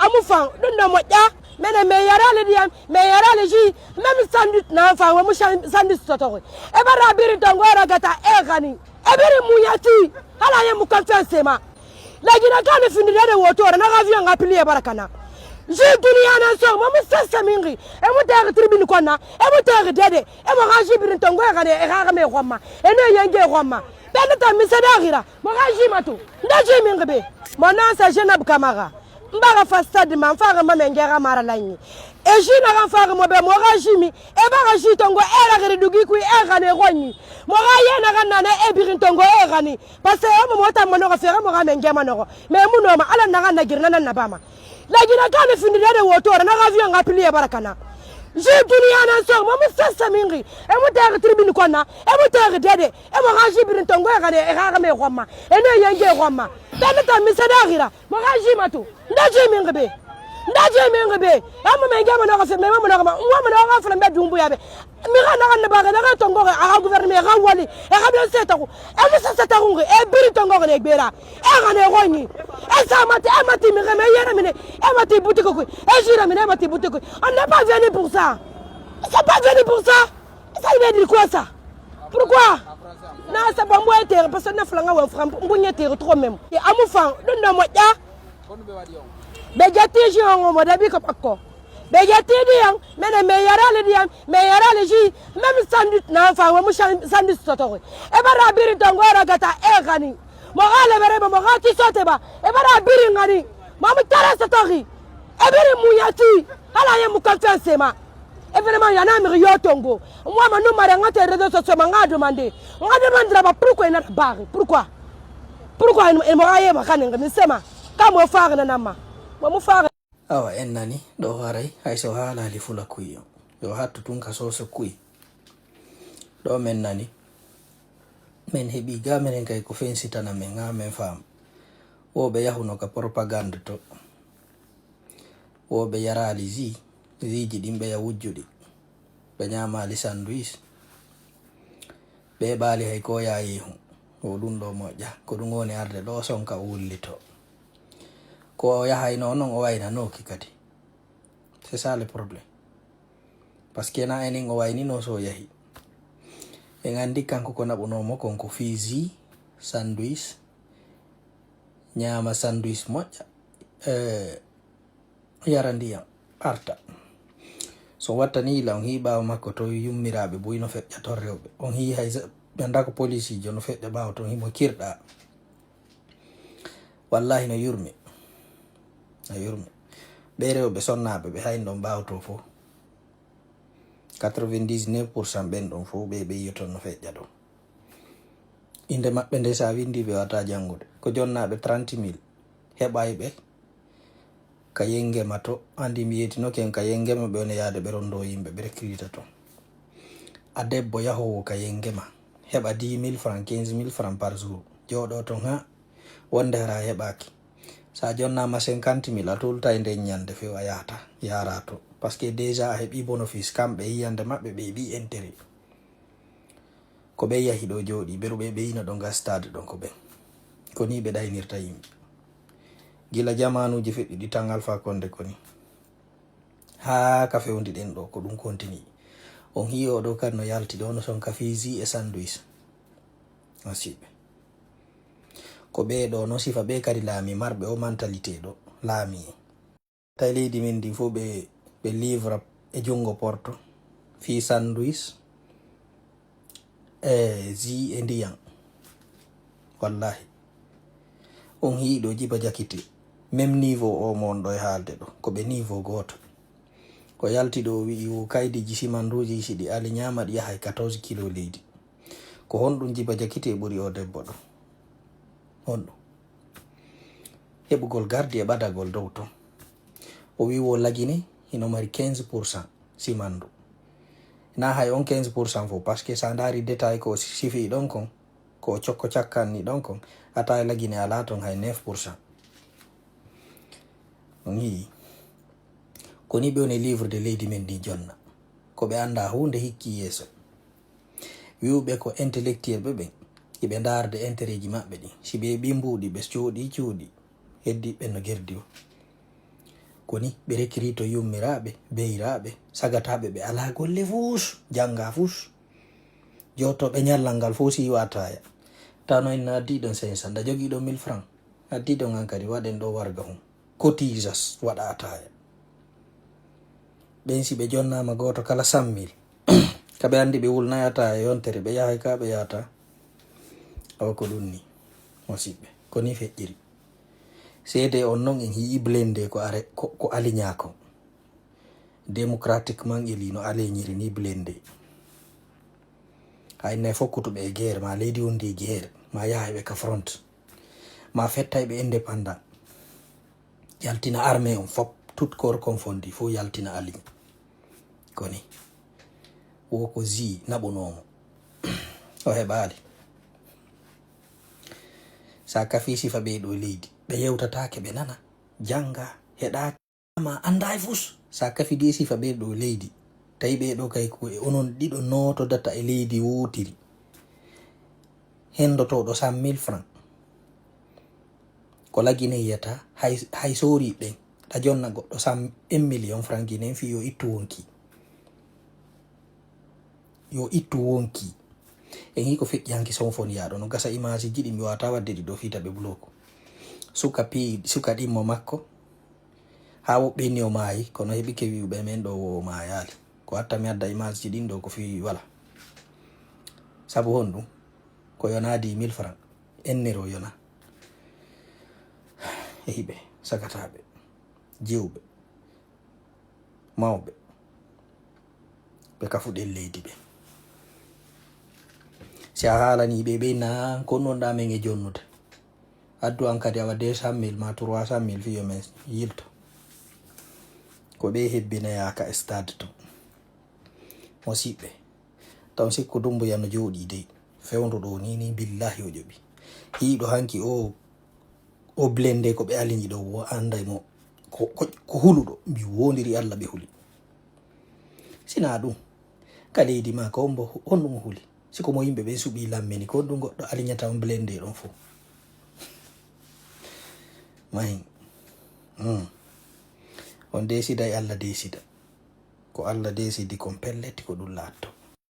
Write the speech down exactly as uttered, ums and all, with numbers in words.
Amu fan, ɗun ɗon moƴƴa. Menen men yaraali ndiyam, men yaraali jus, même sandwich na fan, wo mu san-, sandwich sotoxi. E bara biri tongo e ragata e xani. E biri muñati, hala ye mu confiance ma. Lagi na kani findi dede woto, na avion nga pili e bara kana. Jus duniya na so, mo mu sese mingi. E mu tegi tribune konna, e mu tegi dede. E mo ga jus biri tongo e xani, e ga me xoma. E ne yenge xoma. Bende ta mi se dagira, mo ga jus matu. Nda jus mingi be. Mo na sa Jenab Kamara. Mbaga fa stade ma, mfaga ma me ngera mara lanyi. E jus na ga mfaga mo be mo ga jus mi. E baga jus tongo e la gere dugi kui e gane ronyi. Mo ga ye na ga nane e birin tongo e gani. Parce que o mo mota mo no ga fere mo ga me ngema no. Me mu no ma ala na ga na girna na na bama. La gina kani findi dede woto na ga avion nga pili e bara kana. Jus duniya na so mo mu sese mingi. E mu tegi tribune konna. E mu tegi dede. E mo ga jus birin tongo e gane e ga me xoma. E ne yenge xoma. Bende ta mi se dagira. Mo ga jus matu. Nda jus mingi be. Nda jus mingi be. Amma me ngema no ga fe, me mo no ga ma. Wa mo no ga fe mbe dumbu ya be. Mi ga na ga na ba ga na ga tongo ga, a ga gouvernement ga wali. E ga bla se taku. E mi sa sa taku ngi. E biri tongo ga ne gbera. E ga ne ronyi. E sa mati, e mati mi ga me yera mi ne. E mati boutique ko. E jira mi ne mati boutique ko. On n'est pas venu pour ça. C'est pas venu pour ça. Ça veut dire quoi ça? Pourquoi? Na sa ba mbo e tere, parce que na flanga wa fram, mbo nye tere trop même. E amu fan, ɗun ɗon moƴƴa. Be jatti ji on mo dabi ko pakko. Be jatti ndiyam, mene me yarali ndiyam, me yarali ji, même sandwich na fan, wo mu san-, sandwich sotoxi. E bara biri tongo e ragata e xani. Mo gale bere mo gati sote ba. E bara biri ngani. Mo mu tara sotoxi. E biri muñati. Hala ye mu confiance ma. E vraiment, yana mi yo tongo. Mwa ma numare nga te réseaux sociaux ma nga demandé. Nga demandé ba pourquoi il n'a pas barré. Pourquoi? Pourquoi il m'a ye ma kane nga mi sema. Ka mo fare na nama. Mo mu fare. Awa en nani ɗo haray hay so haalaali fula kuy on. Yo hattu tun ka soose kuy. Ɗo men nani. Men heɓi ga menen kay ko fensitana men, ga men faam. Wo ɓe yahuno ka propagande to. Wo ɓe yaraali ji, ji ji ɗin ɓe ya wujjuɗi. Ɓe ñaamaali sandwich. Ɓe ɓaali hay ko ya yeehu. Wo ɗun ɗo moƴƴa. Ko ɗun woni arde ɗo son ka wullito. Ko o yahayno non o waynanooki kadi. C'est ça le problème. Parce que na enen o waynino so o yahi. En anndi kanko ko naɓunoo mo kon ko fii ji, sandwich, ñaama sandwich moƴƴa, eh, yara ndiyam, arta. So wattani yila on hii ɓaawo makko to yummiraaɓe buy no feƴƴa ton rewɓe. On hii hay sa-, ɓe annda ko polisiijo no feƴƴa ɓaawo ton himo kirɗa. Wallahi no yurmi. No yurmi. Ɓe rewɓe sonnaaɓe ɓe hayn ɗon ɓaawo to fof. Quatre-vingt-dix-neuf pour cent ɓen ɗon fof ɓe ɓe yiyoton no feƴƴa ɗon. Innde maɓɓe nde sa winndi ɓe wata janngude. Ko jonnaaɓe trente mille heɓay ɓe. Ka Yengema to, anndi mi yeetinoke en ka Yengema, ɓe woni yaade ɓe rondo yimɓe, ɓe recruta ton. A debbo yahoowo ka Yengema, heɓa dix mille francs, quinze mille francs par jour. Jooɗo ton ha wonde hara a heɓaaki. Sa jonnaama cinquante mille, a tultay nden ñande few a yahata, yaara to. Parce que déjà a heɓi bénéfice, kamɓe yiyande maɓɓe ɓe heɓi intérêt. Ko ɓe yahi ɗo jooɗi, ɓeru ɓe ɓe yino ɗon gastaade ɗon ko ɓen. Ko ni ɓe ɗaynirta yimɓe. Gila jamaanuuji feƴƴuɗi tan Alpha Condé ko ni. Haa ka fewndi ɗen ɗo, ko ɗum kontini. On hii oo ɗoo kadi no yalti ɗoo, no son ka fii ji e sandwich. Musiɓɓe. Ko ɓee ɗoo no sifa ɓee kadi laami marɓe oo mentalité ɗoo. Laami. Tawi leydi men ndin fof ɓe, ɓe livra e junngo porto fii sandwich e ji e ndiyan. Wallahi. On hii ɗo Jiba Jakite. Même niveau o mo on ɗo e haalde ɗo. Ko ɓe niveau gooto. Ko yalti ɗo o wi'i wo kaydiiji simanduuji si ɗi ali ñaama ɗi yahay quatorze kilo leydi. Ko honɗum Jiba Jakite ɓuri o debbo ɗo? Honɗum? Heɓugol gardi e ɓadagol dow ton. O wi'i wo Lagine hino mari quinze pour cent simandu. Na hay on quinze pour cent fof, parce que sa ndaari détail ko sifi ɗon kon, ko cokko cakkanni ɗon kon, a tawi Lagine alaa ton hay neuf pour cent. On yii. Ko ni ɓe woni livre de leydi men ndi jonna. Ko ɓe annda huunde hikki yeeso. Wi'uɓe ko intellectuel ɓe ɓen, iɓe ndaarde intérêt ji maɓɓe ɗin. Si ɓe ɓi mbuuɗi, ɓe cuuɗi cuuɗi, heddi ɓe no gerdi o. Woni ɓe rekirito yummiraaɓe, beyiraaɓe, sagataaɓe, ɓe alaa golle fuus, janngaa fuus. Jootooɓe ñallal ngal fof si yiwa ataaya. Tano en addi ɗon cinq cents, nda jogii ɗon mille francs. Addi ɗon an kadi, waɗen ɗo warga hum. Cotisas, waɗa ataaya. Ɓen si ɓe jonnaama gooto kala cent mille, ka ɓe anndi ɓe wulnay ataaya yontere, ɓe yahay ka ɓe yahata. Awa ko ɗum ni, musiɓɓe. Ko ni feƴƴiri. Seede on non en hi'i blende ko are-, ko, ko aliñaa ko. Démocratiquement élu no aleñiri ni blende. Hay nay fokkutuɓe e guerre, ma leydi wondi e guerre, ma yahay ɓe ka front. Ma fettay ɓe indépendant. Yaltina armée on fop, tout corps confondu, fof yaltina aligne. Ko ni. Wo ko zi naɓunoomo. O heɓaali. Sa kafi sifa ɓee ɗoo leydi, ɓe yewtataake, ɓe nana, jannga, heɗaaki, ma anndaa e fus. Sa kafi dee sifa ɓee ɗoo leydi, tawi ɓee ɗoo kay ko e onon ɗiɗo nootodata e leydi wootiri. Henndotooɗo cent mille francs. Ko la Guinée yiyata, hay, hay soori ɓen, ɗa jonna goɗɗo cent, un million francs guinéen fii yo ittu wonki. Yo ittu wonki. En hii ko feƴƴi hanki sonfon yaaɗo. No gasa image ji ɗi mi wata wadde ɗi ɗo fii taɓe bloku. Suka pi-, suka ɗimmo makko. Haa woɓɓe inni o maayi, kono heɓike wi'uɓe men ɗo wo o maayaali. Ko watta mi adda image ji ɗin ɗo ko fii wala. Sabu honɗum? Ko yonaa dix mille francs. Ennero yona. E hiɓe, sagataaɓe, jewɓe, mawɓe, ɓe kafuɗen leydi ɓe. Si a haalanii ɓe, ɓe naa ko non ɗa men e jonnude. Addu an kadi awa deux cent mille ma trois cent mille fii yo men yilto. Ko ɓe hebbinayaaka e stade to. Musiɓɓe, taw sikku Dumbuya no jooɗii dey. Fewndo ɗoo nii, nii, billaahi o ƴoɓi. Hiiɗo hanki o, o blende ko ɓe aliñi ɗoo, wo annday mo ko, ko, ko huluɗo. Mbi wondiri Alla ɓe huli. Sinaa ɗum, ka leydi maa ko hombo, honɗum o huli? Si ko mo yimɓe ɓen suɓii lammini, ko honɗum goɗɗo aliñata on blende ɗon fof? Mahi. Mm. On deesiday, Alla deesida. Ko Alla deesidi kon pellet ko ɗum laatto.